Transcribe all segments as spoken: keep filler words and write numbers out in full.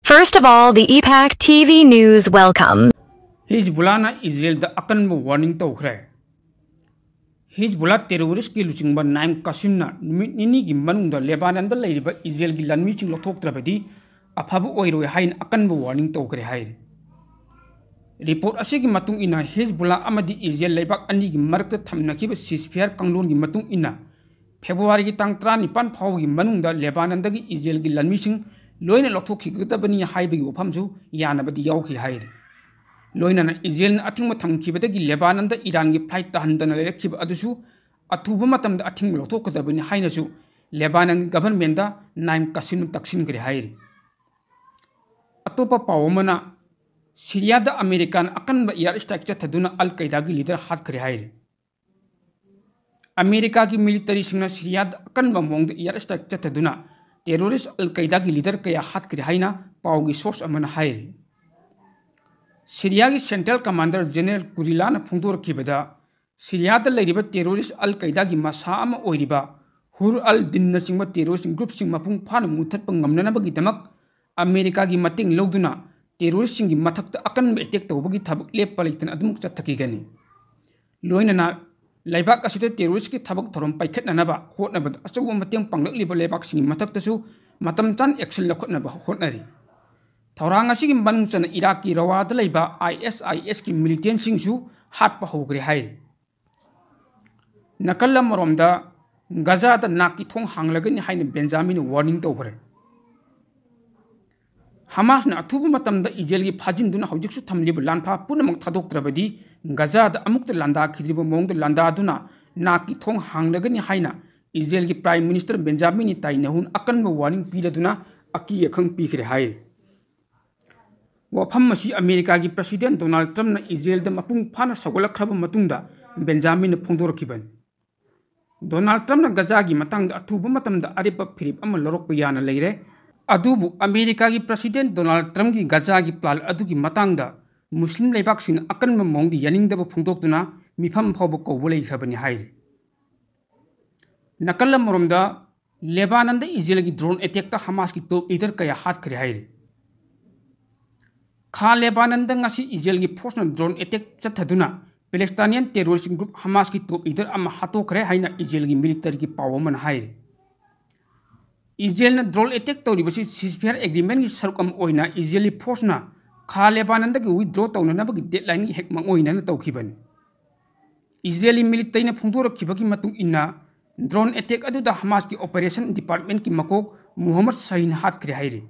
First of all, the E PAC T V News welcome. ꯍꯤꯖꯕꯨꯜꯂꯥꯅ ꯏꯖꯔꯦꯜꯗ ꯑꯀꯟꯕ warning ꯇꯧꯈ꯭ꯔꯦ꯫ ꯍꯤꯖꯕꯨꯜꯂꯥ ꯇꯦꯔꯣꯔꯤꯁꯀꯤ ꯂꯨꯆꯤꯡꯕ ꯅꯥꯏꯝ ꯀꯥꯁꯤꯝꯅ ꯅꯨꯃꯤꯠ ꯅꯤꯅꯤꯒꯤ ꯃꯅꯨꯡꯗ ꯂꯦꯕꯥꯅꯟꯗ ꯂꯩꯔꯤꯕ ꯏꯖꯔꯦꯜꯒꯤ ꯂꯥꯟꯃꯤꯁꯤꯡ ꯂꯧꯊꯣꯛꯇ꯭ꯔꯕꯗꯤ ꯑꯐꯕ ꯑꯣꯏꯔꯣꯏ ꯍꯥꯏꯅ ꯑꯀꯟꯕ ꯋꯥꯔꯅꯤꯡ ꯇꯧꯈ꯭ꯔꯦ ꯍꯥꯏꯔꯤ꯫ ꯔꯤꯄꯣꯔꯠ ꯑꯁꯤꯒꯤ ꯃꯇꯨꯡ ꯏꯟꯅ, ꯍꯤꯖꯕꯨꯜꯂꯥ ꯑꯃꯗꯤ ꯏꯖꯔꯦꯜ ꯂꯩꯕꯥꯛ ꯑꯅꯤꯒꯤ ꯃꯔꯛꯇ ꯊꯝꯅꯈꯤꯕ ꯁꯤꯖꯐꯤꯌꯥꯔ ꯀꯥꯡꯂꯣꯟꯒꯤ ꯃꯇꯨꯡ ꯏꯟꯅ, ꯐꯦꯕ꯭ꯔꯨꯋꯥꯔꯤꯒꯤ ꯇꯥꯡ ꯇꯔꯥꯅꯤꯄꯥꯟ ꯐꯥꯎꯕꯒꯤ ꯃꯅꯨꯡꯗ ꯂꯦꯕꯥꯅꯟꯗꯒꯤ ꯏꯖꯔꯦꯜꯒꯤ ꯂꯥꯟꯃꯤꯁꯤꯡ ꯂꯣꯏꯅ ꯂꯧꯊꯣꯛꯈꯤꯒꯗꯕꯅꯤ ꯍꯥꯏꯕꯒꯤ ꯋꯥꯐꯝꯁꯨ ꯌꯥꯅꯕꯗꯤ ꯌꯥꯎꯈꯤ ꯍꯥꯏꯔꯤ꯫ ꯂꯣꯏꯅꯅ ꯏꯖꯔꯦꯜꯅ ꯑꯊꯤꯡꯕ ꯊꯝꯈꯤꯕꯗꯒꯤ ꯂꯦꯕꯥꯅꯟꯗ ꯏꯔꯥꯟꯒꯤ ꯐ꯭ꯂꯥꯏꯠ ꯇꯥꯍꯟꯗꯅ ꯂꯩꯔꯛꯈꯤꯕ ꯑꯗꯨꯁꯨ ꯑꯊꯨꯕ ꯃꯇꯝꯗ ꯑꯊꯤꯡꯕ ꯂꯧꯊꯣꯛꯀꯗꯕꯅꯤ ꯍꯥꯏꯅꯁꯨ ꯂꯦꯕꯥꯅꯟꯒꯤ ꯒꯚꯔꯟꯃꯦꯟꯗ ꯅꯥꯏꯝ ꯀꯥꯁꯤꯝꯅ ꯇꯛꯁꯤꯟꯈ꯭ꯔꯦ ꯍꯥꯏꯔꯤ꯫ ꯑꯇꯣꯞꯄ ꯄꯥꯎ ꯑꯃꯅ, ꯁꯤꯔꯤꯌꯥꯗ ꯑꯃꯦꯔꯤꯀꯥꯅ ꯑꯀꯟꯕ ꯑꯦꯌꯔ ꯁ꯭ꯇ꯭ꯔꯥꯏꯛ ꯆꯠꯊꯗꯨꯅ ꯑꯜ ꯀꯩꯗꯥꯒꯤ ꯂꯤꯗꯔ ꯍꯥꯠꯈ꯭ꯔꯦ ꯍꯥꯏꯔꯤ꯫ ꯑꯃꯦꯔꯤꯀꯥꯒꯤ ꯃꯤꯂꯤꯇꯔꯤꯁꯤꯡꯅ ꯁꯤꯔꯤꯌꯥꯗ ꯑꯀꯟꯕ ꯃꯑꯣꯡꯗ ꯑꯦꯌꯔ ꯁ꯭ꯇ꯭ꯔꯥꯏꯛ ꯆꯠꯊꯗꯨꯅ ꯇꯦꯔꯣꯔꯤꯁ ꯑꯜ ꯀꯩꯗꯥꯒꯤ ꯂꯤꯗꯔ ꯀꯌꯥ ꯍꯥꯠꯈ꯭ꯔꯦ ꯍꯥꯏꯅ ꯄꯥꯎꯒꯤ ꯁꯣꯔꯁ ꯑꯃꯅ ꯍꯥꯏꯔꯤ꯫ ꯁꯤꯔꯤꯌꯥꯒꯤ ꯁꯦꯟꯇ꯭ꯔꯦꯜ ꯀꯃꯥꯟꯗꯔ ꯖꯦꯅꯔꯦꯜ ꯀꯨꯔꯤꯂꯥꯅ ꯐꯣꯡꯗꯣꯔꯛꯈꯤꯕꯗ, ꯁꯤꯔꯤꯌꯥꯗ ꯂꯩꯔꯤꯕ ꯇꯦꯔꯣꯔꯤꯁ ꯑꯜ ꯀꯩꯗꯥꯒꯤ ꯃꯁꯥ ꯑꯃ ꯑꯣꯏꯔꯤꯕ ꯍꯨꯔ ꯑꯜ ꯗꯤꯟꯅꯆꯤꯡꯕ ꯇꯦꯔꯣꯔꯤꯁ ꯒ꯭ꯔꯨꯞꯁꯤꯡ ꯃꯄꯨꯡ ꯐꯥꯅ ꯃꯨꯊꯠꯄ ꯉꯝꯅꯅꯕꯒꯤꯗꯃꯛ ꯑꯃꯦꯔꯤꯀꯥꯒꯤ ꯃꯇꯦꯡ ꯂꯧꯗꯨꯅ ꯇꯦꯔꯣꯔꯤꯁꯁꯤꯡꯒꯤ ꯃꯊꯛꯇ ꯑꯀꯟꯕ ꯑꯦꯇꯦꯛ ꯇꯧꯕꯒꯤ ꯊꯕꯛ ꯂꯦꯞꯄ ꯂꯩꯇꯅ ꯑꯗꯨꯃꯛ ꯆꯠꯊꯈꯤꯒꯅꯤ꯫ ꯂꯣꯏꯅꯅ ꯂꯩꯕꯥꯛ ꯑꯁꯤꯗ ꯇꯦꯔꯣꯔꯤꯁꯀꯤ ꯊꯕꯛ ꯊꯧꯔꯝ ꯄꯥꯏꯈꯠꯅꯅꯕ ꯍꯣꯠꯅꯕꯗ ꯑꯆꯧꯕ ꯃꯇꯦꯡ ꯄꯥꯡꯂꯛꯂꯤꯕ ꯂꯩꯕꯥꯛꯁꯤꯡꯒꯤ ꯃꯊꯛꯇꯁꯨ ꯃꯇꯝ ꯆꯥꯅ ꯑꯦꯛꯁꯟ ꯂꯧꯈꯠꯅꯕ ꯍꯣꯠꯅꯔꯤ꯫ ꯊꯧꯔꯥꯡ ꯑꯁꯤꯒꯤ ꯃꯅꯨꯡ ꯆꯟꯅ ꯏꯔꯥꯛꯀꯤ ꯔꯋꯥꯗ ꯂꯩꯕ ꯑꯥꯏ ꯑꯦꯁ ꯑꯥꯏ ꯑꯦꯁꯀꯤ ꯃꯤꯂꯤꯇꯦꯟꯁꯤꯡꯁꯨ ꯍꯥꯠꯄ ꯍꯧꯈ꯭ꯔꯦ ꯍꯥꯏꯔꯤ꯫ ꯅꯥꯀꯜ ꯑꯃꯔꯣꯝꯗ, ꯒꯖꯥꯗ ꯅꯥꯛꯀꯤ ꯊꯣꯡ ꯍꯥꯡꯂꯒꯅꯤ ꯍꯥꯏꯅ ꯕꯦꯟꯖꯥꯃꯤꯟꯅ ꯋꯥꯔꯅꯤꯡ ꯇꯧꯈ꯭ꯔꯦ꯫ ꯍꯃꯥꯁꯅ ꯑꯊꯨꯕ ꯃꯇꯝꯗ ꯏꯖꯔꯦꯜꯒꯤ ꯐꯥꯖꯤꯟꯗꯨꯅ ꯍꯧꯖꯤꯛꯁꯨ ꯊꯝꯂꯤꯕ ꯂꯥꯟꯐꯥ ꯄꯨꯝꯅꯃꯛ ꯊꯥꯗꯣꯛꯇ꯭ꯔꯕꯗꯤ, ꯒꯖꯥꯗ ꯑꯃꯨꯛꯇ ꯂꯥꯟꯗꯥꯈꯤꯗ꯭ꯔꯤꯕ ꯃꯑꯣꯡꯗ ꯂꯥꯟꯗꯥꯗꯨꯅ ꯅꯥꯛꯀꯤ ꯊꯣꯡ ꯍꯥꯡꯂꯒꯅꯤ ꯍꯥꯏꯅ ꯏꯖꯔꯦꯜꯒꯤ ꯄ꯭ꯔꯥꯏꯝ ꯃꯤꯅꯤꯁꯇꯔ ꯕꯦꯟꯖꯥꯃꯤꯟ ꯅꯦꯇꯥꯟꯌꯥꯍꯨꯅ ꯑꯀꯟꯕ ꯋꯥꯔꯅꯤꯡ ꯄꯤꯔꯗꯨꯅ ꯑꯀꯤ ꯑꯈꯪ ꯄꯤꯈ꯭ꯔꯦ ꯍꯥꯏꯔꯤ꯫ ꯋꯥꯐꯝ ꯑꯁꯤ ꯑꯃꯦꯔꯤꯀꯥꯒꯤ ꯄ꯭ꯔꯁꯤꯗꯦꯟ ꯗꯣꯅꯥꯜꯗ ꯇ꯭ꯔꯝꯞꯅ ꯏꯖꯔꯦꯜꯗ ꯃꯄꯨꯡ ꯐꯥꯅ ꯁꯧꯒꯠꯂꯛꯈ꯭ꯔꯕ ꯃꯇꯨꯡꯗ ꯕꯦꯟꯖꯥꯃꯤꯟꯅ ꯐꯣꯡꯗꯣꯔꯛꯈꯤꯕꯅꯤ꯫ ꯗꯣꯅꯥꯜꯗ ꯇ꯭ꯔꯝꯞꯅ ꯒꯖꯥꯒꯤ ꯃꯇꯥꯡꯗ ꯑꯊꯨꯕ ꯃꯇꯝꯗ ꯑꯔꯦꯞꯄ ꯐꯤꯔꯦꯞ ꯑꯃ ꯂꯧꯔꯛꯄ ꯌꯥꯅ ꯂꯩꯔꯦ꯫ ꯑꯗꯨꯕꯨ ꯑꯃꯦꯔꯤꯀꯥꯒꯤ ꯄ꯭ꯔꯁꯤꯗꯦꯟ ꯗꯣꯅꯥꯜꯗ ꯇ꯭ꯔꯝꯞꯀꯤ ꯒꯖꯥꯒꯤ ꯄ꯭ꯂꯥꯟ ꯑꯗꯨꯒꯤ ꯃꯇꯥꯡꯗ ꯃꯨꯁꯂꯤꯝ ꯂꯩꯕꯥꯛꯁꯤꯡꯅ ꯑꯀꯟꯕ ꯃꯑꯣꯡꯗ ꯌꯥꯅꯤꯡꯗꯕ ꯐꯣꯡꯗꯣꯛꯇꯨꯅ ꯃꯤꯐꯝ ꯐꯥꯎꯕ ꯀꯧꯕ ꯂꯩꯈ꯭ꯔꯕꯅꯤ ꯍꯥꯏꯔꯤ꯫ ꯅꯥꯀꯜ ꯑꯃꯔꯣꯝꯗ, ꯂꯦꯕꯥꯅꯟꯗ ꯏꯖꯔꯦꯜꯒꯤ ꯗ꯭ꯔꯣꯟ ꯑꯦꯇꯦꯛꯇ ꯍꯃꯥꯁꯀꯤ ꯇꯣꯞ ꯂꯤꯗꯔ ꯀꯌꯥ ꯍꯥꯠꯈ꯭ꯔꯦ ꯍꯥꯏꯔꯤ꯫ ꯈꯥ ꯂꯦꯕꯥꯅꯟꯗ ꯉꯁꯤ ꯏꯖꯔꯦꯜꯒꯤ ꯐꯣꯔꯁꯅ ꯗ꯭ꯔꯣꯟ ꯑꯦꯇꯦꯛ ꯆꯠꯊꯗꯨꯅ ꯄꯦꯂꯦꯁꯇꯥꯏꯅꯤꯌꯟ ꯇꯦꯔꯣꯔꯤꯁ꯭ꯠ ꯒ꯭ꯔꯨꯞ ꯍꯃꯥꯁꯀꯤ ꯇꯣꯞ ꯂꯤꯗꯔ ꯑꯃ ꯍꯥꯠꯇꯣꯛꯈ꯭ꯔꯦ ꯍꯥꯏꯅ ꯏꯖꯔꯦꯜꯒꯤ ꯃꯤꯂꯤꯇꯔꯤꯒꯤ ꯄꯥꯎ ꯑꯃꯅ ꯍꯥꯏꯔꯤ꯫ ꯏꯖꯔꯦꯜꯅ ꯗ꯭ꯔꯣꯟ ꯑꯦꯇꯦꯛ ꯇꯧꯔꯤꯕꯁꯤ ꯁꯤꯖꯐꯤꯌꯔ ꯑꯦꯒ꯭ꯔꯤꯃꯦꯟꯒꯤ ꯁꯔꯨꯛ ꯑꯃ ꯑꯣꯏꯅ ꯏꯖꯔꯦꯜꯒꯤ ꯐꯣꯔꯁꯅ ꯈꯥ ꯂꯦꯕꯥꯅꯟꯗꯒꯤ ꯋꯤꯗ꯭ꯔꯣ ꯇꯧꯅꯅꯕꯒꯤ ꯗꯦꯗꯂꯥꯏꯟꯒꯤ ꯍꯦꯛ ꯃꯥꯡꯑꯣꯏꯅꯅ ꯇꯧꯈꯤꯕꯅꯤ꯫ ꯏꯖꯔꯦꯜꯒꯤ ꯃꯤꯂꯤꯇꯔꯤꯅ ꯐꯣꯡꯗꯣꯔꯛꯈꯤꯕꯒꯤ ꯃꯇꯨꯡ ꯏꯟꯅ, ꯗ꯭ꯔꯣꯟ ꯑꯦꯇꯦꯛ ꯑꯗꯨꯗ ꯍꯃꯥꯁꯀꯤ ꯑꯣꯄꯔꯦꯁꯟ ꯗꯤꯄꯥꯔꯠꯃꯦꯟꯒꯤ ꯃꯀꯣꯛ ꯃꯨꯍꯝꯃꯗ ꯁꯥꯍꯤꯟ ꯍꯥꯠꯈ꯭ꯔꯦ ꯍꯥꯏꯔꯤ꯫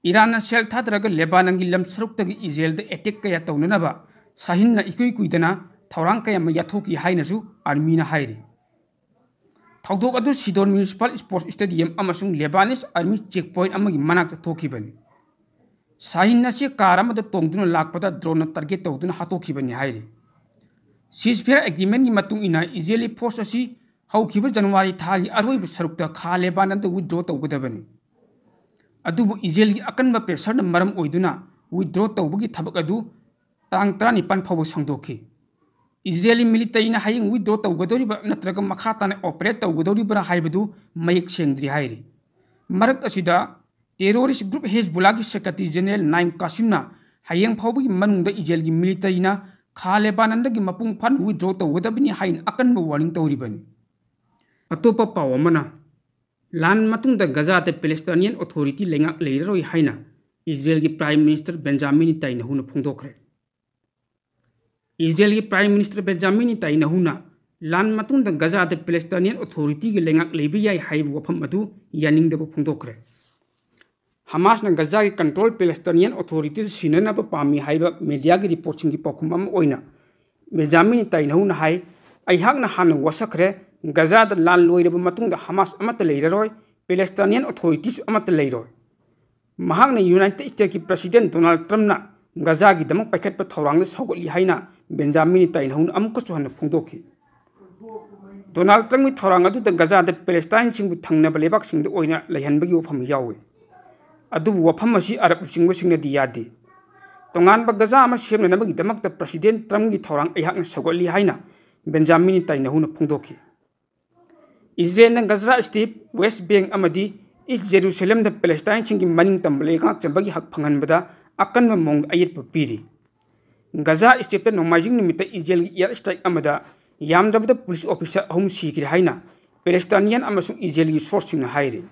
ꯏꯔꯥꯟꯅ ꯁꯦꯜ ꯊꯥꯗꯔꯒ ꯂꯦꯕꯥꯅꯟꯒꯤ ꯂꯝ ꯁꯔꯨꯛꯇꯒꯤ ꯏꯖꯔꯦꯜꯗ ꯑꯦꯇꯦꯛ ꯀꯌꯥ ꯇꯧꯅꯅꯕ ꯁꯥꯍꯤꯟꯅ ꯏꯀꯨꯏ ꯀꯨꯏꯗꯅ ꯊꯧꯔꯥꯡ ꯀꯌꯥ ꯑꯃ ꯌꯥꯊꯣꯛꯈꯤ ꯍꯥꯏꯅꯁꯨ ꯑꯥꯔꯃꯤꯅ ꯍꯥꯏꯔꯤ꯫ ꯊꯧꯗꯣꯛ ꯑꯗꯨ ꯁꯤꯗꯣꯟ ꯃ꯭ꯌꯨꯅꯤꯁꯤꯄꯥꯜ ꯁ꯭ꯄꯣꯔꯠꯁ ꯁ꯭ꯇꯦꯗꯤꯌꯝ ꯑꯃꯁꯨꯡ ꯂꯦꯕꯥꯅꯤꯁ ꯑꯥꯔꯃꯤ ꯆꯦꯛ ꯄꯣꯏꯟꯠ ꯑꯃꯒꯤ ꯃꯅꯥꯛꯇ ꯊꯣꯛꯈꯤꯕꯅꯤ꯫ ꯁꯥꯍꯤꯟ ꯑꯁꯤ ꯀꯥꯔ ꯑꯃꯗ ꯇꯣꯡꯗꯨꯅ ꯂꯥꯛꯄꯗ ꯗ꯭ꯔꯣꯟꯅ ꯇꯥꯔꯒꯦꯠ ꯇꯧꯗꯨꯅ ꯍꯥꯠꯇꯣꯛꯈꯤꯕꯅꯤ ꯍꯥꯏꯔꯤ꯫ ꯁꯤꯖꯐꯤꯌꯔ ꯑꯦꯒ꯭ꯔꯤꯃꯦꯟꯒꯤ ꯃꯇꯨꯡ ꯏꯟꯅ ꯏꯖꯔꯦꯜꯒꯤ ꯐꯣꯔꯁ ꯑꯁꯤ ꯍꯧꯈꯤꯕ ꯖꯅꯋꯥꯔꯤ ꯊꯥꯒꯤ ꯑꯔꯣꯏꯕ ꯁꯔꯨꯛꯇ ꯈꯥ ꯂꯦꯕꯥꯅꯟꯗ ꯋꯤꯗ꯭ꯔꯣ ꯇꯧꯒꯗꯕꯅꯤ꯫ ꯑꯗꯨꯕꯨ ꯏꯖꯔꯦꯜꯒꯤ ꯑꯀꯟꯕ ꯄ꯭ꯔꯦꯁꯔꯅ ꯃꯔꯝ ꯑꯣꯏꯗꯨꯅ ꯋꯤꯗ꯭ꯔꯣ ꯇꯧꯕꯒꯤ ꯊꯕꯛ ꯑꯗꯨ ꯇꯥꯡ ꯇꯔꯥꯅꯤꯄꯥꯟ ꯐꯥꯎꯕ ꯁꯥꯡꯗꯣꯛꯈꯤ꯫ ꯏꯖꯔꯦꯜꯒꯤ ꯃꯤꯂꯤꯇꯔꯤꯅ ꯍꯌꯦꯡ ꯋꯤꯗ꯭ꯔꯣ ꯇꯧꯒꯗꯧꯔꯤꯕ ꯅꯠꯇ꯭ꯔꯒ ꯃꯈꯥ ꯇꯥꯅ ꯑꯣꯄꯔꯦꯠ ꯇꯧꯒꯗꯧꯔꯤꯕ꯭ꯔꯥ ꯍꯥꯏꯕꯗꯨ ꯃꯌꯦꯛ ꯁꯦꯡꯗ꯭ꯔꯤ ꯍꯥꯏꯔꯤ꯫ ꯃꯔꯛ ꯑꯁꯤꯗ, ꯇꯦꯔꯣꯔꯤꯁ꯭ꯠ ꯒ꯭ꯔꯨꯞ ꯍꯦꯖꯕꯨꯂꯥꯒꯤ ꯁꯦꯀ꯭ꯔꯦꯇꯔꯤ ꯖꯦꯅꯔꯦꯜ ꯅꯥꯏꯝ ꯀꯥꯁꯤꯝꯅ ꯍꯌꯦꯡ ꯐꯥꯎꯕꯒꯤ ꯃꯅꯨꯡꯗ ꯏꯖꯔꯦꯜꯒꯤ ꯃꯤꯂꯤꯇꯔꯤꯅ ꯈꯥ ꯂꯦꯕꯥꯅꯟꯗꯒꯤ ꯃꯄꯨꯡ ꯐꯥꯅ ꯋꯤꯗ꯭ꯔꯣ ꯇꯧꯒꯗꯕꯅꯤ ꯍꯥꯏꯅ ꯑꯀꯟꯕ ꯋꯥꯔꯅꯤꯡ ꯇꯧꯔꯤꯕꯅꯤ꯫ ꯑꯇꯣꯞꯄ ꯄꯥꯎ ꯑꯃꯅ, ꯂꯥꯟ ꯃꯇꯨꯡꯗ ꯒꯖꯥꯗ ꯄꯦꯂꯦꯁꯇꯥꯏꯅꯤꯌꯟ ꯑꯣꯊꯣꯔꯤꯇꯤ ꯂꯩꯉꯥꯛ ꯂꯩꯔꯔꯣꯏ ꯍꯥꯏꯅ ꯏꯖꯔꯦꯜꯒꯤ prime minister Benjamin ꯅꯦꯇꯥꯟꯌꯥꯍꯨꯅ ꯐꯣꯡꯗꯣꯛꯈ꯭ꯔꯦ꯫ ꯏꯖꯔꯦꯜꯒꯤ prime minister Benjamin ꯅꯦꯇꯥꯟꯌꯥꯍꯨꯅ ꯂꯥꯟ ꯃꯇꯨꯡꯗ ꯒꯖꯥꯗ ꯄꯦꯂꯦꯁꯇꯥꯏꯅꯤꯌꯟ ꯑꯣꯊꯣꯔꯤꯇꯤꯒꯤ ꯂꯩꯉꯥꯛ ꯂꯩꯕ ꯌꯥꯏ ꯍꯥꯏꯕ ꯋꯥꯐꯝ ꯑꯗꯨ ꯌꯥꯅꯤꯡꯗꯕ ꯐꯣꯡꯗꯣꯛꯈ꯭ꯔꯦ꯫ ꯍꯃꯥꯁꯅ ꯒꯖꯥꯒꯤ ꯀꯟꯇ꯭ꯔꯣꯜ ꯄꯦꯂꯦꯁꯇꯥꯏꯅꯤꯌꯟ ꯑꯣꯊꯣꯔꯤꯇꯤꯗ ꯁꯤꯟꯅꯅꯕ ꯄꯥꯝꯃꯤ ꯍꯥꯏꯕ ꯃꯦꯗꯤꯌꯥꯒꯤ ꯔꯤꯄꯣꯔꯠꯁꯤꯡꯒꯤ ꯄꯥꯎꯈꯨꯝ ꯑꯃ ꯑꯣꯏꯅ ꯕꯦꯟꯖꯥꯃꯤꯟ ꯅꯦꯇꯥꯟꯌꯥꯍꯨꯅ ꯍꯥꯏ, "ꯑꯩꯍꯥꯛꯅ ꯍꯥꯟꯅ ꯋꯥꯁꯛꯈ꯭ꯔꯦ, ꯒꯖꯥꯗ ꯂꯥꯟ ꯂꯣꯏꯔꯕ ꯃꯇꯨꯡꯗ ꯍꯃꯥꯁ ꯑꯃꯠꯇ ꯂꯩꯔꯔꯣꯏ, ꯄꯦꯂꯦꯁꯇꯥꯏꯅꯤꯌꯟ ꯑꯣꯊꯣꯔꯤꯇꯤꯁꯨ ꯑꯃꯠꯇ ꯂꯩꯔꯣꯏ"꯫ ꯃꯍꯥꯛꯅ ꯌꯨꯅꯥꯏꯇꯦꯗ ꯁ꯭ꯇꯦꯠꯀꯤ ꯄ꯭ꯔꯁꯤꯗꯦꯟꯠ ꯗꯣꯅꯥꯜꯗ ꯇ꯭ꯔꯝꯞꯅ ꯒꯖꯥꯒꯤꯗꯃꯛ ꯄꯥꯏꯈꯠꯄ ꯊꯧꯔꯥꯡꯗ ꯁꯧꯒꯠꯂꯤ ꯍꯥꯏꯅ ꯕꯦꯟꯖꯥꯃꯤꯟ ꯅꯦꯇꯥꯟꯌꯥꯍꯨꯅ ꯑꯃꯨꯛꯀꯁꯨ ꯍꯟꯅ ꯐꯣꯡꯗꯣꯛꯈꯤ꯫ ꯗꯣꯅꯥꯜꯗ ꯇ꯭ꯔꯝꯞꯀꯤ ꯊꯧꯔꯥꯡ ꯑꯗꯨꯗ ꯒꯖꯥꯗ ꯄꯦꯂꯦꯁꯇꯥꯏꯟꯁꯤꯡꯕꯨ ꯊꯪꯅꯕ ꯂꯩꯕꯥꯛꯁꯤꯡꯗ ꯑꯣꯏꯅ ꯂꯩꯍꯟꯕꯒꯤ ꯋꯥꯐꯝ ꯌꯥꯎꯏ꯫ ꯑꯗꯨꯕꯨ ꯋꯥꯐꯝ ꯑꯁꯤ ꯑꯔꯕ ꯂꯨꯆꯤꯡꯕꯁꯤꯡꯅꯗꯤ ꯌꯥꯗꯦ꯫ ꯇꯣꯉꯥꯟꯕ ꯒꯖꯥ ꯑꯃ ꯁꯦꯝꯅꯅꯕꯒꯤꯗꯃꯛꯇ ꯄ꯭ꯔꯁꯤꯗꯦꯟꯠ ꯇ꯭ꯔꯝꯞꯀꯤ ꯊꯧꯔꯥꯡ ꯑꯩꯍꯥꯛꯅ ꯁꯧꯒꯠꯂꯤ ꯍꯥꯏꯅ ꯕꯦꯟꯖꯥꯃꯤꯟ ꯅꯦꯇꯥꯟꯌꯥꯍꯨꯅ ꯐꯣꯡꯗꯣꯛꯈꯤ꯫ ꯏꯖꯔꯦꯜꯅ ꯒꯖꯥ ꯁ꯭ꯇ꯭ꯔꯤꯞ, ꯋꯦꯁ꯭ꯠ ꯕꯦꯡꯛ ꯑꯃꯗꯤ ꯏꯁ꯭ꯠ ꯖꯦꯔꯨꯁꯂꯦꯝꯗ ꯄꯦꯂꯦꯁꯇꯥꯏꯟꯁꯤꯡꯒꯤ ꯃꯅꯤꯡ ꯇꯝꯕ ꯂꯩꯉꯥꯛ ꯆꯟꯕꯒꯤ ꯍꯛ ꯐꯪꯍꯟꯕꯗ ꯑꯀꯟꯕ ꯃꯑꯣꯡꯗ ꯑꯌꯦꯠꯄ ꯄꯤꯔꯤ꯫ ꯒꯖꯥ ꯁ꯭ꯇ꯭ꯔꯤꯞꯇ ꯅꯣꯡꯃꯥꯏꯖꯤꯡ ꯅꯨꯃꯤꯠꯇ ꯏꯖꯔꯦꯜꯒꯤ air strike ꯑꯃꯗ ꯌꯥꯝꯗ꯭ꯔꯕꯗ ꯄꯨꯂꯤꯁ ꯑꯣꯐꯤꯁꯥꯔ ꯑꯍꯨꯝ ꯁꯤꯈ꯭ꯔꯦ ꯍꯥꯏꯅ ꯄꯦꯂꯦꯁꯇꯥꯏꯅꯤꯌꯟ ꯑꯃꯁꯨꯡ ꯏꯖꯔꯦꯜꯒꯤ ꯁꯣꯔꯁꯁꯤꯡꯅ ꯍꯥꯏꯔꯤ꯫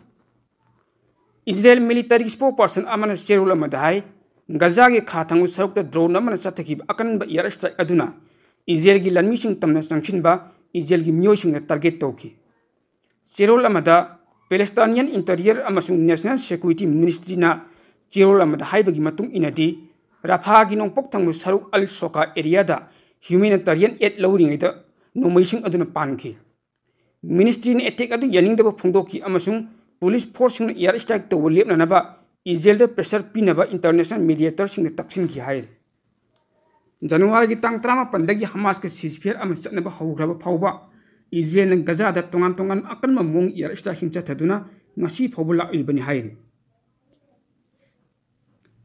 ꯏꯖꯔꯦꯜ ꯃꯤꯂꯤꯇꯔꯤ spokesperson ꯑꯃꯅ ꯆꯦꯔꯣꯜ ꯑꯃꯗ ꯍꯥꯏ, ꯒꯖꯥꯒꯤ ꯈꯥ ꯊꯪꯕ ꯁꯔꯨꯛꯇ drone ꯑꯃꯅ ꯆꯠꯊꯈꯤꯕ ꯑꯀꯟꯕ air strike ꯑꯗꯨꯅ ꯏꯖꯔꯦꯜꯒꯤ ꯂꯥꯟꯃꯤꯁꯤꯡ ꯇꯝꯅ ꯆꯪꯁꯤꯟꯕ ꯏꯖꯔꯦꯜꯒꯤ ꯃꯤꯑꯣꯏꯁꯤꯡꯗ target ꯇꯧꯈꯤ꯫ ꯆꯦꯔꯣꯜ ꯑꯃꯗ Palestinian Interior ꯑꯃꯁꯨꯡ National Security Ministryꯅ ꯆꯦꯔꯣꯜ ꯑꯃꯗ ꯍꯥꯏꯕꯒꯤ ꯃꯇꯨꯡ ꯏꯟꯅꯗꯤ, ꯔꯐꯥꯒꯤ ꯅꯣꯡꯄꯣꯛ ꯊꯪꯕ ꯁꯔꯨꯛ ꯑꯜ ꯁꯣꯀꯥ areaꯗ humanitarian aid ꯂꯧꯔꯤꯉꯩꯗ ꯅꯣꯡꯃꯩꯁꯤꯡ ꯑꯗꯨꯅ ꯄꯥꯟꯈꯤ꯫ Ministryꯅ attack ꯑꯗꯨ ꯌꯥꯅꯤꯡꯗꯕ ꯐꯣꯡꯗꯣꯛꯈꯤ ꯑꯃꯁꯨꯡ ꯄꯨꯂꯤꯁ ꯐꯣꯔꯁꯁꯤꯡꯅ air strike ꯇꯧꯕ ꯂꯦꯞꯅꯅꯕ ꯏꯖꯔꯦꯜꯗ pressure ꯄꯤꯅꯕ international mediatorꯁꯤꯡꯗ ꯇꯛꯁꯤꯟꯈꯤ ꯍꯥꯏꯔꯤ꯫ ꯖꯅꯋꯥꯔꯤꯒꯤ ꯇꯥꯡ ꯇꯔꯥꯃꯥꯄꯟꯗꯒꯤ ꯍꯃꯥꯁꯀ ceasefire ꯑꯃ ꯆꯠꯅꯕ ꯍꯧꯈ꯭ꯔꯕ ꯐꯥꯎꯕ ꯏꯖꯔꯦꯜꯅ ꯒꯖꯥꯗ ꯇꯣꯉꯥꯟ ꯇꯣꯉꯥꯟꯕ ꯑꯀꯟꯕ ꯃꯑꯣꯡ air strikeꯁꯤꯡ ꯆꯠꯊꯗꯨꯅ ꯉꯁꯤ ꯐꯥꯎꯕ ꯂꯥꯛꯂꯤꯕꯅꯤ ꯍꯥꯏꯔꯤ꯫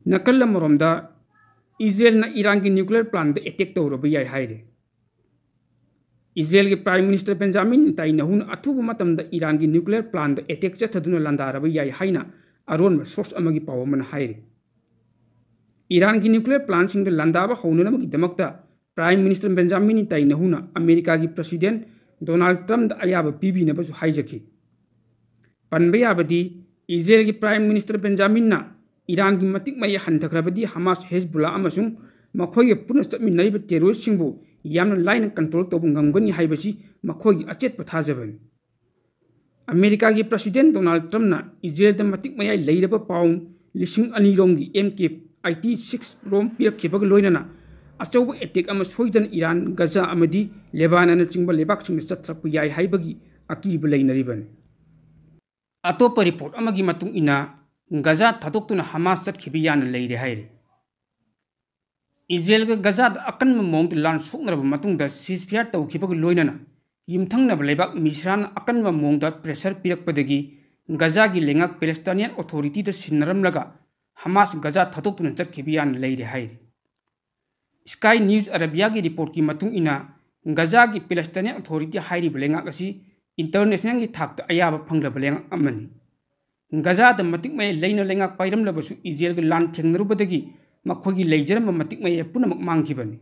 ꯅꯥꯀꯜ ꯑꯃꯔꯣꯝꯗ, ꯏꯖꯔꯦꯜꯅ ꯏꯔꯥꯟꯒꯤ nuclear plantꯗ attack ꯇꯧꯔꯕ ꯌꯥꯏ ꯍꯥꯏꯔꯤ꯫ ꯏꯖꯔꯦꯜꯒꯤ Prime Minister Benjamin ꯅꯦꯇꯥꯟꯌꯥꯍꯨꯅ ꯑꯊꯨꯕ ꯃꯇꯝꯗ ꯏꯔꯥꯟꯒꯤ nuclear plantꯗ attack ꯆꯠꯊꯗꯨꯅ ꯂꯥꯟꯗꯥꯔꯕ ꯌꯥꯏ ꯍꯥꯏꯅ ꯑꯔꯣꯟꯕ source ꯑꯃꯒꯤ ꯄꯥꯎ ꯑꯃꯅ ꯍꯥꯏꯔꯤ꯫ ꯏꯔꯥꯟꯒꯤ nuclear plantꯁꯤꯡꯗ ꯂꯥꯟꯗꯥꯕ ꯍꯧꯅꯅꯕꯒꯤꯗꯃꯛꯇ Prime Minister Benjamin ꯅꯦꯇꯥꯟꯌꯥꯍꯨꯅ ꯑꯃꯦꯔꯤꯀꯥꯒꯤ President Donald Trumpꯗ ꯑꯌꯥꯕ ꯄꯤꯕꯤꯅꯕꯁꯨ ꯍꯥꯏꯖꯈꯤ꯫ ꯄꯟꯕ ꯌꯥꯕꯗꯤ, ꯏꯖꯔꯦꯜꯒꯤ Prime Minister Benjaminꯅ ꯏꯔꯥꯟꯒꯤ ꯃꯇꯤꯛ ꯃꯌꯥꯏ ꯍꯟꯊꯈ꯭ꯔꯕꯗꯤ ꯍꯃꯥꯁ, ꯍꯦꯖꯕꯨꯜꯂꯥ ꯑꯃꯁꯨꯡ ꯃꯈꯣꯏꯒ ꯄꯨꯟꯅ ꯆꯠꯃꯤꯟꯅꯔꯤꯕ terroristꯁꯤꯡꯕꯨ ꯌꯥꯝꯅ ꯂꯥꯏꯅ control ꯇꯧꯕ ꯉꯝꯒꯅꯤ ꯍꯥꯏꯕꯁꯤ ꯃꯈꯣꯏꯒꯤ ꯑꯆꯦꯠꯄ ꯊꯥꯖꯕꯅꯤ꯫ ꯑꯃꯦꯔꯤꯀꯥꯒꯤ President Donald Trumpꯅ ꯏꯖꯔꯦꯜꯗ ꯃꯇꯤꯛ ꯃꯌꯥꯏ ꯂꯩꯔꯕ pound ꯂꯤꯁꯤꯡ ꯑꯅꯤ ꯔꯣꯝꯒꯤ M K eighty six ꯔꯣꯝ ꯄꯤꯔꯛꯈꯤꯕꯒ ꯂꯣꯏꯅꯅ ꯑꯆꯧꯕ attack ꯑꯃ ꯁꯣꯏꯗꯅ ꯏꯔꯥꯟ, ꯒꯖꯥ ꯑꯃꯗꯤ ꯂꯦꯕꯥꯅꯟꯅꯆꯤꯡꯕ ꯂꯩꯕꯥꯛꯁꯤꯡꯗ ꯆꯠꯊꯔꯛꯄ ꯌꯥꯏ ꯍꯥꯏꯕꯒꯤ ꯑꯀꯤꯕ ꯂꯩꯅꯔꯤꯕꯅꯤ꯫ ꯑꯇꯣꯞꯄ report ꯑꯃꯒꯤ ꯃꯇꯨꯡ ꯏꯟꯅ, ꯒꯖꯥ ꯊꯥꯗꯣꯛꯇꯨꯅ ꯍꯃꯥꯁ ꯆꯠꯈꯤꯕ ꯌꯥꯅ ꯂꯩꯔꯦ ꯍꯥꯏꯔꯤ꯫ ꯏꯖꯔꯦꯜꯒ ꯒꯖꯥꯗ ꯑꯀꯟꯕ ꯃꯑꯣꯡꯗ ꯂꯥꯟ ꯁꯣꯛꯅꯔꯕ ꯃꯇꯨꯡꯗ ceasefire ꯇꯧꯈꯤꯕꯒ ꯂꯣꯏꯅꯅ ꯌꯨꯝꯊꯪꯅꯕ ꯂꯩꯕꯥꯛ ꯃꯤꯁ꯭ꯔꯥꯅ ꯑꯀꯟꯕ ꯃꯑꯣꯡꯗ pressure ꯄꯤꯔꯛꯄꯗꯒꯤ ꯒꯖꯥꯒꯤ ꯂꯩꯉꯥꯛ Palestinian Authorityꯗ ꯁꯤꯟꯅꯔꯝꯂꯒ ꯍꯃꯥꯁ ꯒꯖꯥ ꯊꯥꯗꯣꯛꯇꯨꯅ ꯆꯠꯈꯤꯕ ꯌꯥꯅ ꯂꯩꯔꯦ ꯍꯥꯏꯔꯤ꯫ Sky News Arabiaꯒꯤ reportꯀꯤ ꯃꯇꯨꯡ ꯏꯟꯅ, ꯒꯖꯥꯒꯤ Palestinian Authority ꯍꯥꯏꯔꯤꯕ ꯂꯩꯉꯥꯛ ꯑꯁꯤ internationalꯒꯤ ꯊꯥꯛꯇ ꯑꯌꯥꯕ ꯐꯪꯂꯕ ꯂꯩꯉꯥꯛ ꯑꯃꯅꯤ꯫ ꯒꯖꯥꯗ ꯃꯇꯤꯛ ꯃꯌꯥꯏ ꯂꯩꯅ ꯂꯩꯉꯥꯛ ꯄꯥꯏꯔꯝꯂꯕꯁꯨ ꯏꯖꯔꯦꯜꯒ ꯂꯥꯟ ꯊꯦꯡꯅꯔꯨꯕꯗꯒꯤ ꯃꯈꯣꯏꯒꯤ ꯂꯩꯖꯔꯝꯕ ꯃꯇꯤꯛ ꯃꯌꯥꯏ ꯄꯨꯝꯅꯃꯛ ꯃꯥꯡꯈꯤꯕꯅꯤ꯫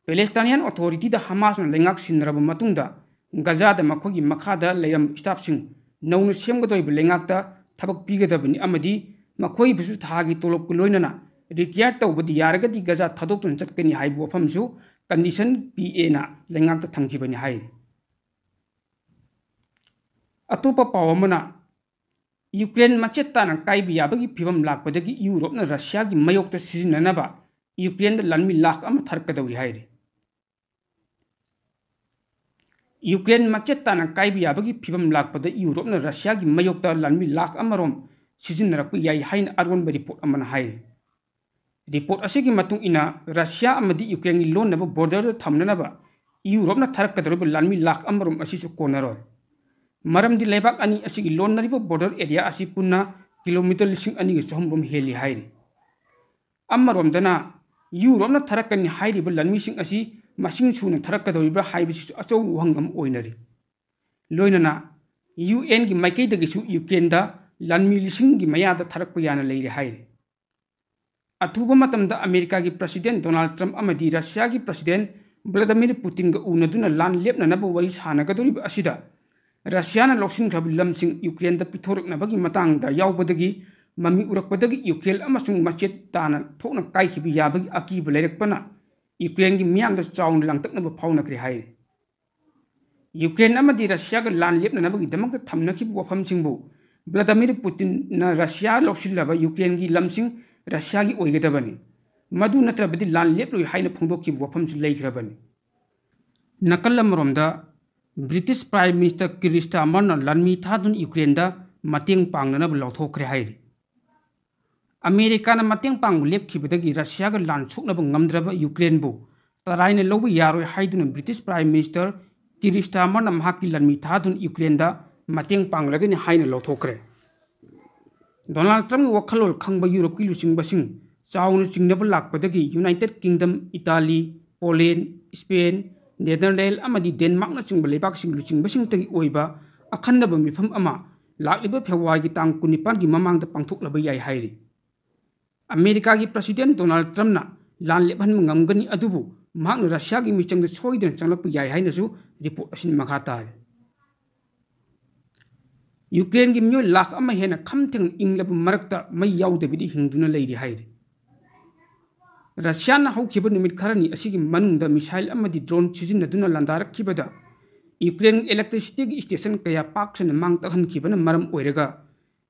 Palestinian Authority ꯗ ꯍꯃꯥꯁꯅ ꯂꯩꯉꯥꯛ ꯁꯤꯟꯅꯔꯕ ꯃꯇꯨꯡꯗ ꯒꯖꯥꯗ ꯃꯈꯣꯏꯒꯤ ꯃꯈꯥꯗ ꯂꯩꯔꯝꯕ staff ꯁꯤꯡ ꯅꯧꯅ ꯁꯦꯝꯒꯗꯧꯔꯤꯕ ꯂꯩꯉꯥꯛꯇ ꯊꯕꯛ ꯄꯤꯒꯗꯕꯅꯤ ꯑꯃꯗꯤ ꯃꯈꯣꯏꯕꯨꯁꯨ ꯊꯥꯒꯤ ꯇꯣꯂꯣꯞꯀ ꯂꯣꯏꯅꯅ retire ꯇꯧꯕꯗꯤ ꯌꯥꯔꯒꯗꯤ ꯒꯖꯥ ꯊꯥꯗꯣꯛꯇꯨꯅ ꯆꯠꯀꯅꯤ ꯍꯥꯏꯕ ꯋꯥꯐꯝꯁꯨ condition ꯄꯤꯌꯦꯅ ꯂꯩꯉꯥꯛꯇ ꯊꯝꯈꯤꯕꯅꯤ ꯍꯥꯏꯔꯤ꯫ ꯑꯇꯣꯞꯄ ꯄꯥꯎ ꯑꯃꯅ, ꯌꯨꯀ꯭ꯔꯦꯟ ꯃꯆꯦꯠ ꯇꯥꯅ ꯀꯥꯏꯕ ꯌꯥꯕꯒꯤ ꯐꯤꯕꯝ ꯂꯥꯛꯄꯗꯒꯤ ꯌꯨꯔꯣꯞꯅ ꯔꯁꯤꯌꯥꯒꯤ ꯃꯥꯌꯣꯛꯇ ꯁꯤꯖꯤꯟꯅꯅꯕ ꯌꯨꯀ꯭ꯔꯦꯟꯗ ꯂꯥꯟꯃꯤ ꯂꯥꯈ ꯑꯃ ꯊꯥꯔꯛꯀꯗꯧꯔꯤ ꯍꯥꯏꯔꯤ꯫ ꯌꯨꯀ꯭ꯔꯦꯟ ꯃꯆꯦꯠ ꯇꯥꯅ ꯀꯥꯏꯕ ꯌꯥꯕꯒꯤ ꯐꯤꯕꯝ ꯂꯥꯛꯄꯗ ꯌꯨꯔꯣꯞꯅ ꯔꯁꯤꯌꯥꯒꯤ ꯃꯥꯌꯣꯛꯇ ꯂꯥꯟꯃꯤ ꯂꯥꯈ ꯑꯃꯔꯣꯝ ꯁꯤꯖꯤꯟꯅꯔꯛꯄ ꯌꯥꯏ ꯍꯥꯏꯅ ꯑꯔꯣꯟꯕ report ꯑꯃꯅ ꯍꯥꯏꯔꯤ꯫ Report ꯑꯁꯤꯒꯤ ꯃꯇꯨꯡ ꯏꯟꯅ, ꯔꯁꯤꯌꯥ ꯑꯃꯗꯤ ꯌꯨꯀ꯭ꯔꯦꯟꯒꯤ ꯂꯣꯟꯅꯕ border ꯗ ꯊꯝꯅꯅꯕ ꯌꯨꯔꯣꯞꯅ ꯊꯥꯔꯛꯀꯗꯧꯔꯤꯕ ꯂꯥꯟꯃꯤ ꯂꯥꯈ ꯑꯃꯔꯣꯝ ꯑꯁꯤꯁꯨ ꯀꯣꯟꯅꯔꯣꯏ꯫ ꯃꯔꯝꯗꯤ ꯂꯩꯕꯥꯛ ꯑꯅꯤ ꯑꯁꯤꯒꯤ ꯂꯣꯟꯅꯔꯤꯕ border area ꯑꯁꯤ ꯄꯨꯟꯅ kilometre ꯂꯤꯁꯤꯡ ꯑꯅꯤꯒ ꯆꯍꯨꯝ ꯔꯣꯝ ꯍꯦꯜꯂꯤ ꯍꯥꯏꯔꯤ꯫ ꯑꯃꯔꯣꯝꯗꯅ, ꯌꯨꯔꯣꯞꯅ ꯊꯥꯔꯛꯀꯅꯤ ꯍꯥꯏꯔꯤꯕ ꯂꯥꯟꯃꯤꯁꯤꯡ ꯑꯁꯤ ꯃꯁꯤꯡ ꯁꯨꯅ ꯊꯥꯔꯛꯀꯗꯧꯔꯤꯕ꯭ꯔꯥ ꯍꯥꯏꯕꯁꯤꯁꯨ ꯑꯆꯧꯕ ꯋꯥꯍꯪ ꯑꯃ ꯑꯣꯏꯅꯔꯤ꯫ ꯂꯣꯏꯅꯅ UN ꯒꯤ ꯃꯥꯏꯀꯩꯗꯒꯤꯁꯨ ꯌꯨꯀ꯭ꯔꯦꯟꯗ ꯂꯥꯟꯃꯤ ꯂꯤꯁꯤꯡꯒꯤ ꯃꯌꯥꯗ ꯊꯥꯔꯛꯄ ꯌꯥꯅ ꯂꯩꯔꯦ ꯍꯥꯏꯔꯤ꯫ ꯑꯊꯨꯕ ꯃꯇꯝꯗ ꯑꯃꯦꯔꯤꯀꯥꯒꯤ President Donald Trump ꯑꯃꯗꯤ ꯔꯁꯤꯌꯥꯒꯤ President Vladimir Putin ꯒ ꯎꯅꯗꯨꯅ ꯂꯥꯟ ꯂꯦꯞꯅꯅꯕ ꯋꯥꯔꯤ ꯁꯥꯟꯅꯒꯗꯧꯔꯤꯕ ꯑꯁꯤꯗ ꯔꯁꯤꯌꯥꯅ ꯂꯧꯁꯤꯟꯈ꯭ꯔꯕ ꯂꯝꯁꯤꯡ ꯌꯨꯀ꯭ꯔꯦꯟꯗ ꯄꯤꯊꯣꯔꯛꯅꯕꯒꯤ ꯃꯇꯥꯡꯗ ꯌꯥꯎꯕꯗꯒꯤ ꯃꯃꯤ ꯎꯔꯛꯄꯗꯒꯤ ꯌꯨꯀ꯭ꯔꯦꯟ ꯑꯃꯁꯨꯡ ꯃꯆꯦꯠ ꯇꯥꯅ ꯊꯣꯛꯅ ꯀꯥꯏꯈꯤꯕ ꯌꯥꯕꯒꯤ ꯑꯀꯤꯕ ꯂꯩꯔꯛꯄꯅ ꯌꯨꯀ꯭ꯔꯦꯟꯒꯤ ꯃꯤꯌꯥꯝꯗ ꯆꯥꯎꯅ ꯂꯥꯡꯇꯛꯅꯕ ꯐꯥꯎꯅꯈ꯭ꯔꯦ ꯍꯥꯏꯔꯤ꯫ ꯌꯨꯀ꯭ꯔꯦꯟ ꯑꯃꯗꯤ ꯔꯁꯤꯌꯥꯒ ꯂꯥꯟ ꯂꯦꯞꯅꯅꯕꯒꯤꯗꯃꯛꯇ ꯊꯝꯅꯈꯤꯕ ꯋꯥꯐꯝꯁꯤꯡꯕꯨ ꯚ꯭ꯂꯥꯗꯤꯃꯤꯔ ꯄꯨꯇꯤꯟꯅ ꯔꯁꯤꯌꯥ ꯂꯧꯁꯤꯜꯂꯕ ꯌꯨꯀ꯭ꯔꯦꯟꯒꯤ ꯂꯝꯁꯤꯡ ꯔꯁꯤꯌꯥꯒꯤ ꯑꯣꯏꯒꯗꯕꯅꯤ, ꯃꯗꯨ ꯅꯠꯇ꯭ꯔꯕꯗꯤ ꯂꯥꯟ ꯂꯦꯞꯂꯣꯏ ꯍꯥꯏꯅ ꯐꯣꯡꯗꯣꯛꯈꯤꯕ ꯋꯥꯐꯝꯁꯨ ꯂꯩꯈ꯭ꯔꯕꯅꯤ꯫ ꯅꯥꯀꯜ ꯑꯃꯔꯣꯝꯗ, ꯕ꯭ꯔꯤꯇꯤꯁ Prime Minister ꯀꯤꯔ ꯁ꯭ꯇꯥꯔꯃꯔꯅ ꯂꯥꯟꯃꯤ ꯊꯥꯗꯨꯅ ꯌꯨꯀ꯭ꯔꯦꯟꯗ ꯃꯇꯦꯡ ꯄꯥꯡꯅꯅꯕ ꯂꯥꯎꯊꯣꯛꯈ꯭ꯔꯦ ꯍꯥꯏꯔꯤ꯫ ꯑꯃꯦꯔꯤꯀꯥꯅ ꯃꯇꯦꯡ ꯄꯥꯡꯕ ꯂꯦꯞꯈꯤꯕꯗꯒꯤ ꯔꯁꯤꯌꯥꯒ ꯂꯥꯟ ꯁꯣꯛꯅꯕ ꯉꯝꯗ꯭ꯔꯕ ꯌꯨꯀ꯭ꯔꯦꯟꯕꯨ ꯇꯔꯥꯏꯅ ꯂꯧꯕ ꯌꯥꯔꯣꯏ ꯍꯥꯏꯗꯨꯅ ꯕ꯭ꯔꯤꯇꯤꯁ Prime Minister ꯀꯤꯔ ꯁ꯭ꯇꯥꯔꯃꯔꯅ ꯃꯍꯥꯛꯀꯤ ꯂꯥꯟꯃꯤ ꯊꯥꯗꯨꯅ ꯌꯨꯀ꯭ꯔꯦꯟꯗ ꯃꯇꯦꯡ ꯄꯥꯡꯂꯒꯅꯤ ꯍꯥꯏꯅ ꯂꯧꯊꯣꯛꯈ꯭ꯔꯦ꯫ ꯗꯣꯅꯥꯜꯗ ꯇ꯭ꯔꯝꯞꯀꯤ ꯋꯥꯈꯜꯂꯣꯟ ꯈꯪꯕ ꯌꯨꯔꯣꯞꯀꯤ ꯂꯨꯆꯤꯡꯕꯁꯤꯡ ꯆꯥꯎꯅ ꯆꯤꯡꯅꯕ ꯂꯥꯛꯄꯗꯒꯤ United Kingdom, Italy, Poland, Spain, Netherlands ꯑꯃꯗꯤ ꯗꯦꯟꯃꯥꯔꯛꯅꯆꯤꯡꯕ ꯂꯩꯕꯥꯛꯁꯤꯡ ꯂꯨꯆꯤꯡꯕꯁꯤꯡꯇꯒꯤ ꯑꯣꯏꯕ ꯑꯈꯟꯅꯕ ꯃꯤꯐꯝ ꯑꯃ ꯂꯥꯛꯂꯤꯕ ꯐꯦꯕ꯭ꯔꯨꯋꯥꯔꯤꯒꯤ ꯇꯥꯡ ꯀꯨꯟꯅꯤꯄꯥꯟꯒꯤ ꯃꯃꯥꯡꯗ ꯄꯥꯡꯊꯣꯛꯂꯕ ꯌꯥꯏ ꯍꯥꯏꯔꯤ꯫ ꯑꯃꯦꯔꯤꯀꯥꯒꯤ ꯄ꯭ꯔꯁꯤꯗꯦꯟ ꯗꯣꯅꯥꯜꯗ ꯇ꯭ꯔꯝꯞꯅ ꯂꯥꯟ ꯂꯦꯞꯍꯟꯕ ꯉꯝꯒꯅꯤ, ꯑꯗꯨꯕꯨ ꯃꯍꯥꯛꯅ ꯔꯁꯤꯌꯥꯒꯤ ꯃꯤꯆꯪꯗ ꯁꯣꯏꯗꯅ ꯆꯪꯂꯛꯄ ꯌꯥꯏ ꯍꯥꯏꯅꯁꯨ ꯔꯤꯄꯣꯔꯠ ꯑꯁꯤꯅ ꯃꯈꯥ ꯇꯥꯔꯤ꯫ ꯌꯨꯀ꯭ꯔꯦꯟꯒꯤ ꯃꯤꯑꯣꯏ ꯂꯥꯈ ꯑꯃ ꯍꯦꯟꯅ ꯈꯝ ꯊꯦꯡꯅ ꯏꯪꯂꯕ ꯃꯔꯛꯇ ꯃꯩ ꯌꯥꯎꯗꯕꯤꯗ ꯍꯤꯡꯗꯨꯅ ꯂꯩꯔꯤ ꯍꯥꯏꯔꯤ꯫ ꯔꯁꯤꯌꯥꯅ ꯍꯧꯈꯤꯕ ꯅꯨꯃꯤꯠ ꯈꯔꯅꯤ ꯑꯁꯤꯒꯤ ꯃꯅꯨꯡꯗ ꯃꯤꯁꯥꯏꯜ ꯑꯃꯗꯤ ꯗ꯭ꯔꯣꯟ ꯁꯤꯖꯤꯟꯅꯗꯨꯅ ꯂꯥꯟꯗꯥꯔꯛꯈꯤꯕꯗ ꯌꯨꯀ꯭ꯔꯦꯟꯒꯤ ꯏꯂꯦꯛꯇ꯭ꯔꯤꯁꯤꯇꯤꯒꯤ ꯁ꯭ꯇꯦꯁꯟ ꯀꯌꯥ ꯄꯥꯛ ꯁꯟꯅ ꯃꯥꯡ ꯇꯥꯛꯍꯟꯈꯤꯕꯅ ꯃꯔꯝ ꯑꯣꯏꯔꯒ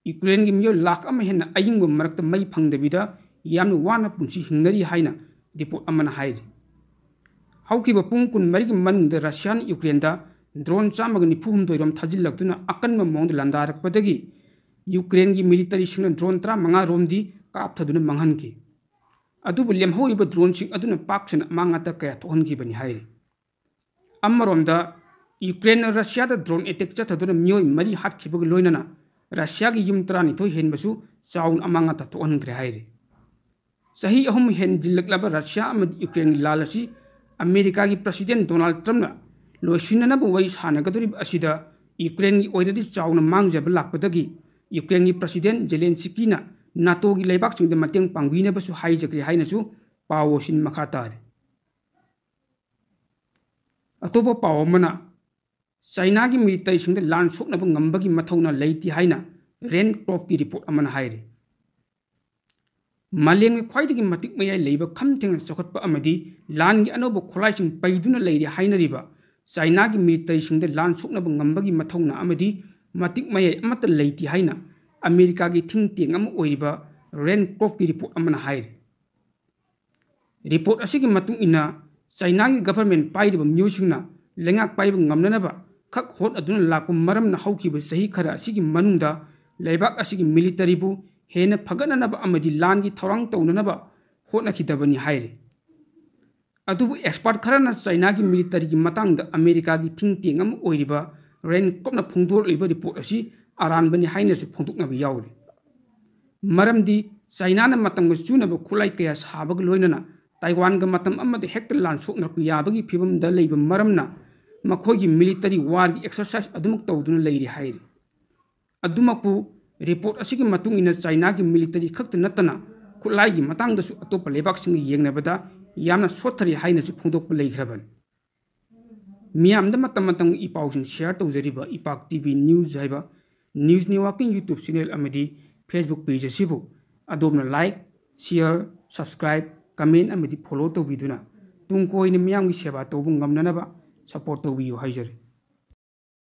ꯌꯨꯀ꯭ꯔꯦꯟꯒꯤ ꯃꯤꯑꯣꯏ ꯂꯥꯈ ꯑꯃ ꯍꯦꯟꯅ ꯑꯏꯪꯕ ꯃꯔꯛꯇ ꯃꯩ ꯐꯪꯗꯕꯤꯗ ꯌꯥꯝꯅ ꯋꯥꯅ ꯄꯨꯟꯁꯤ ꯍꯤꯡꯅꯔꯤ ꯍꯥꯏꯅ ꯔꯤꯄꯣꯔꯠ ꯑꯃꯅ ꯍꯥꯏꯔꯤ꯫ ꯍꯧꯈꯤꯕ ꯄꯨꯡ ꯀꯨꯟꯃꯔꯤꯒꯤ ꯃꯅꯨꯡꯗ ꯔꯁꯤꯌꯥꯅ ꯌꯨꯀ꯭ꯔꯦꯟꯗ ꯗ꯭ꯔꯣꯟ ꯆꯥꯝꯃꯒ ꯅꯤꯐꯨ ꯍꯨꯝꯗꯣꯏ ꯔꯣꯝ ꯊꯥꯖꯤꯜꯂꯛꯇꯨꯅ ꯑꯀꯟꯕ ꯃꯑꯣꯡꯗ ꯂꯥꯟꯗꯥꯔꯛꯄꯗꯒꯤ ꯌꯨꯀ꯭ꯔꯦꯟꯒꯤ ꯃꯤꯂꯤꯇꯔꯤꯁꯤꯡꯅ ꯗ꯭ꯔꯣꯟ ꯇꯔꯥꯃꯉꯥ ꯔꯣꯝꯗꯤ ꯀꯥꯞꯊꯗꯨꯅ ꯃꯥꯡꯍꯟꯈꯤ꯫ ꯑꯗꯨꯕꯨ ꯂꯦꯝꯍꯧꯔꯤꯕ ꯗ꯭ꯔꯣꯟꯁꯤꯡ ꯑꯗꯨꯅ ꯄꯥꯛ ꯁꯟꯅ ꯑꯃꯥꯡ ꯑꯇꯥ ꯀꯌꯥ ꯊꯣꯛꯍꯟꯈꯤꯕꯅꯤ ꯍꯥꯏꯔꯤ꯫ ꯑꯃꯔꯣꯝꯗ ꯌꯨꯀ꯭ꯔꯦꯟꯅ ꯔꯁꯤꯌꯥꯗ ꯗ꯭ꯔꯣꯟ ꯑꯦꯇꯦꯛ ꯆꯠꯊꯗꯨꯅ ꯃꯤꯑꯣꯏ ꯃꯔꯤ ꯍꯥꯠꯈꯤꯕꯒ ꯂꯣꯏꯅꯅ ꯔꯁꯤꯌꯥꯒꯤ ꯌꯨꯝ ꯇꯔꯥꯅꯤꯊꯣꯏ ꯍꯦꯟꯕꯁꯨ ꯆꯥꯎꯅ ꯑꯃꯥꯡ ꯑꯇꯥ ꯊꯣꯛꯍꯟꯈ꯭ꯔꯦ ꯍꯥꯏꯔꯤ꯫ ꯆꯍꯤ ꯑꯍꯨꯝ ꯍꯦꯟꯖꯤꯜꯂꯛꯂꯕ ꯔꯁꯤꯌꯥ ꯑꯃꯗꯤ ꯌꯨꯀ꯭ꯔꯦꯟꯒꯤ ꯂꯥꯜ ꯑꯁꯤ ꯑꯃꯦꯔꯤꯀꯥꯒꯤ ꯄ꯭ꯔꯁꯤꯗꯦꯟ ꯗꯣꯅꯥꯜꯗ ꯇ꯭ꯔꯝꯞꯅ ꯂꯣꯏꯁꯤꯟꯅꯅꯕ ꯋꯥꯔꯤ ꯁꯥꯟꯅꯒꯗꯧꯔꯤꯕ ꯑꯁꯤꯗ ꯌꯨꯀ꯭ꯔꯦꯟꯒꯤ ꯑꯣꯏꯅꯗꯤ ꯆꯥꯎꯅ ꯃꯥꯡꯖꯕ ꯂꯥꯛꯄꯗꯒꯤ ꯌꯨꯀ꯭ꯔꯦꯟꯒꯤ ꯄ꯭ꯔꯁꯤꯗꯦꯟ ꯖꯦꯂꯦꯟꯁꯤꯀꯤꯅ ꯅꯥꯇꯣꯒꯤ ꯂꯩꯕꯥꯛꯁꯤꯡꯗ ꯃꯇꯦꯡ ꯄꯥꯡꯕꯤꯅꯕꯁꯨ ꯍꯥꯏꯖꯈ꯭ꯔꯦ ꯍꯥꯏꯅꯁꯨ ꯄꯥꯎ ꯑꯁꯤꯅ ꯃꯈꯥ ꯇꯥꯔꯤ꯫ ꯑꯇꯣꯞꯄ ꯄꯥꯎ ꯑꯃꯅ, ꯆꯥꯏꯅꯥꯒꯤ ꯃꯤꯂꯤꯇꯔꯤꯁꯤꯡꯗ ꯂꯥꯟ ꯁꯣꯛꯅꯕ ꯉꯝꯕꯒꯤ ꯃꯊꯧꯅꯥ ꯂꯩꯇꯦ ꯍꯥꯏꯅ ꯔꯦꯟ ꯀ꯭ꯔꯣꯞꯀꯤ ꯔꯤꯄꯣꯔꯠ ꯑꯃꯅ ꯍꯥꯏꯔꯤ꯫ ꯃꯥꯂꯦꯝꯒꯤ ꯈ꯭ꯋꯥꯏꯗꯒꯤ ꯃꯇꯤꯛ ꯃꯌꯥꯏ ꯂꯩꯕ ꯈꯝ ꯊꯦꯡꯅ ꯆꯥꯎꯈꯠꯄ ꯑꯃꯗꯤ ꯂꯥꯟꯒꯤ ꯑꯅꯧꯕ ꯈꯨꯠꯂꯥꯏꯁꯤꯡ ꯄꯩꯗꯨꯅ ꯂꯩꯔꯦ ꯍꯥꯏꯅꯔꯤꯕ ꯆꯥꯏꯅꯥꯒꯤ ꯃꯤꯂꯤꯇꯔꯤꯁꯤꯡꯗ ꯂꯥꯟ ꯁꯣꯛꯅꯕ ꯉꯝꯕꯒꯤ ꯃꯊꯧꯅꯥ ꯑꯃꯗꯤ ꯃꯇꯤꯛ ꯃꯌꯥꯏ ꯑꯃꯠꯇ ꯂꯩꯇꯦ ꯍꯥꯏꯅ ꯑꯃꯦꯔꯤꯀꯥꯒꯤ ꯊꯤꯡ ꯇꯦꯡ ꯑꯃ ꯑꯣꯏꯔꯤꯕ ꯔꯦꯟ ꯀ꯭ꯔꯣꯞꯀꯤ ꯔꯤꯄꯣꯔꯠ ꯑꯃꯅ ꯍꯥꯏꯔꯤ꯫ ꯔꯤꯄꯣꯔꯠ ꯑꯁꯤꯒꯤ ꯃꯇꯨꯡ ꯏꯟꯅ, ꯆꯥꯏꯅꯥꯒꯤ ꯒꯚꯔꯟꯃꯦꯟꯠ ꯄꯥꯏꯔꯤꯕ ꯃꯤꯑꯣꯏꯁꯤꯡꯅ ꯂꯩꯉꯥꯛ ꯄꯥꯏꯕ ꯉꯝꯅꯅꯕ ꯈꯛ ꯍꯣꯠꯅꯗꯨꯅ ꯂꯥꯛꯄ ꯃꯔꯝꯅ ꯍꯧꯈꯤꯕ ꯆꯍꯤ ꯈꯔ ꯑꯁꯤꯒꯤ ꯃꯅꯨꯡꯗ ꯂꯩꯕꯥꯛ ꯑꯁꯤꯒꯤ ꯃꯤꯂꯤꯇꯔꯤꯕꯨ ꯍꯦꯟꯅ ꯐꯒꯠꯅꯅꯕ ꯑꯃꯗꯤ ꯂꯥꯟꯒꯤ ꯊꯧꯔꯥꯡ ꯇꯧꯅꯅꯕ ꯍꯣꯠꯅꯈꯤꯗꯕꯅꯤ ꯍꯥꯏꯔꯤ꯫ ꯑꯗꯨꯕꯨ ꯑꯦꯛꯁꯄꯔꯠ ꯈꯔꯅ ꯆꯥꯏꯅꯥꯒꯤ ꯃꯤꯂꯤꯇꯔꯤꯒꯤ ꯃꯇꯥꯡꯗ ꯑꯃꯦꯔꯤꯀꯥꯒꯤ ꯊꯤꯡ ꯇꯦꯡ ꯑꯃ ꯑꯣꯏꯔꯤꯕ ꯔꯦꯟ ꯀ꯭ꯔꯣꯞꯅ ꯐꯣꯡꯗꯣꯔꯛꯂꯤꯕ ꯔꯤꯄꯣꯔꯠ ꯑꯁꯤ ꯑꯔꯥꯟꯕꯅꯤ ꯍꯥꯏꯅꯁꯨ ꯐꯣꯡꯗꯣꯛꯅꯕ ꯌꯥꯎꯔꯤ꯫ ꯃꯔꯝꯗꯤ ꯆꯥꯏꯅꯥꯅ ꯃꯇꯝꯒ ꯆꯨꯅꯕ ꯈꯨꯠꯂꯥꯏ ꯀꯌꯥ ꯁꯥꯕꯒ ꯂꯣꯏꯅꯅ ꯇꯥꯏꯋꯥꯟꯒ ꯃꯇꯝ ꯑꯃꯗ ꯍꯦꯛꯇ ꯂꯥꯟ ꯁꯣꯛꯅꯔꯛꯄ ꯌꯥꯕꯒꯤ ꯐꯤꯕꯝꯗ ꯂꯩꯕ ꯃꯔꯝꯅ ꯃꯈꯣꯏꯒꯤ ꯃꯤꯂꯤꯇꯔꯤ ꯋꯥꯔꯒꯤ ꯑꯦꯛꯁꯔꯁꯥꯏꯁ ꯑꯗꯨꯃꯛ ꯇꯧꯗꯨꯅ ꯂꯩꯔꯤ ꯍꯥꯏꯔꯤ꯫ ꯑꯗꯨꯃꯛꯄꯨ report ꯑꯁꯤꯒꯤ ꯃꯇꯨꯡ ꯏꯟꯅ ꯆꯥꯏꯅꯥꯒꯤ military ꯈꯛꯇ ꯅꯠꯇꯅ ꯈꯨꯠꯂꯥꯏꯒꯤ ꯃꯇꯥꯡꯗꯁꯨ ꯑꯇꯣꯞꯄ ꯂꯩꯕꯥꯛꯁꯤꯡꯒ ꯌꯦꯡꯅꯕꯗ ꯌꯥꯝꯅ ꯁꯣꯠꯊꯔꯤ ꯍꯥꯏꯅꯁꯨ ꯐꯣꯡꯗꯣꯛꯄ ꯂꯩꯈ꯭ꯔꯕꯅꯤ꯫ ꯃꯤꯌꯥꯝꯗ ꯃꯇꯝ ꯃꯇꯝꯒꯤ ꯏꯄꯥꯎꯁꯤꯡ share ꯇꯧꯖꯔꯤꯕ ꯏꯄꯥꯛ T V News ꯍꯥꯏꯕ news networkꯀꯤ YouTube channel ꯑꯃꯗꯤ Facebook page ꯑꯁꯤꯕꯨ ꯑꯗꯣꯝꯅ like, share, subscribe, comment ꯑꯃꯗꯤ follow ꯇꯧꯕꯤꯗꯨꯅ ꯇꯨꯡ ꯀꯣꯏꯅ ꯃꯤꯌꯥꯝꯒꯤ ꯁꯦꯕꯥ ꯇꯧꯕ ꯉꯝꯅꯅꯕ support ꯇꯧꯕꯤꯌꯨ ꯍꯥꯏꯖꯔꯤ꯫